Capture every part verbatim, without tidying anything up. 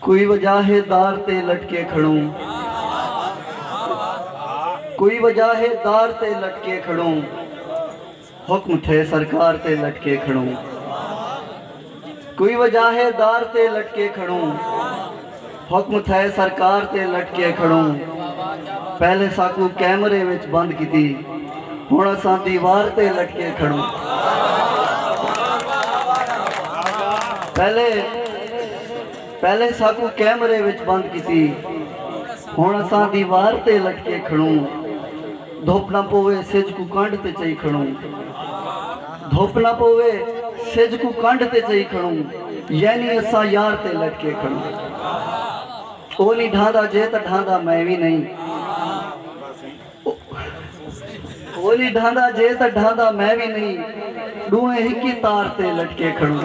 کوئی وجہ ہے دار تے لٹکے کھڑوں، کوئی وجہ ہے دار تے لٹکے کھڑوں، حکم تھئے سرکار تے لٹکے کھڑوں۔ کوئی وجہ ہے دار تے لٹکے کھڑوں، حکم تھئے سرکار تے لٹکے کھڑوں۔ پہلے ساکوں کیمرے وچ بند کیتی، ہݨ اساں دیوار تے لٹکے کھڑوں۔ پہلے پہلے ساکوں کیمرے وچ بند کیتی، ہݨ اساں دیوار تے لٹکے کھڑوں۔ دھپ نہ پووے سجھ کوں کنڈ تے چئی کھڑوں، دھپ نہ پووے سجھ کوں کنڈ تے چئی کھڑوں، یعنی اساں یار تے لٹکے کھڑوں۔ او نی ڈھاندا جے تاں ڈھاندا میں وی نئیں، او نی ڈھاندا جے تاں ڈھاندا میں وی نئیں، ڈوہیں ہکی تار تے لٹکے کھڑوں۔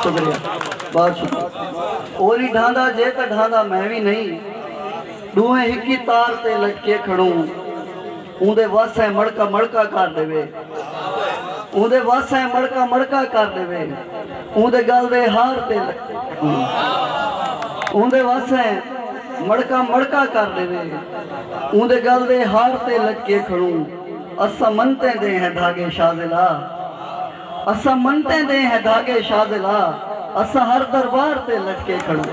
شکریہ، بہت شکریہ۔ او نی ڈھاندا جے تاں ڈھاندا میں وی نئیں، ڈوہیں ہکی تار تے لٹکے کھڑوں۔ اوندے وس ہے مڑکا مڑکا کر ڈیوے، اوندے وس ہے مڑکا مڑکا کر ڈیوے، اوندے گل دے ہار تے لٹکے کھڑوں۔ اوندے وس ہے مڑکا مڑکا کر ڈیوے، اوندے گل دے ہار تے لٹکے کھڑوں۔ اساں منتیں دے ہیں دھاڳے شازلا، اساں منتیں دے ہیں دھاڳے شازلا، اساں ہر دربار تے لٹکے کھڑوں۔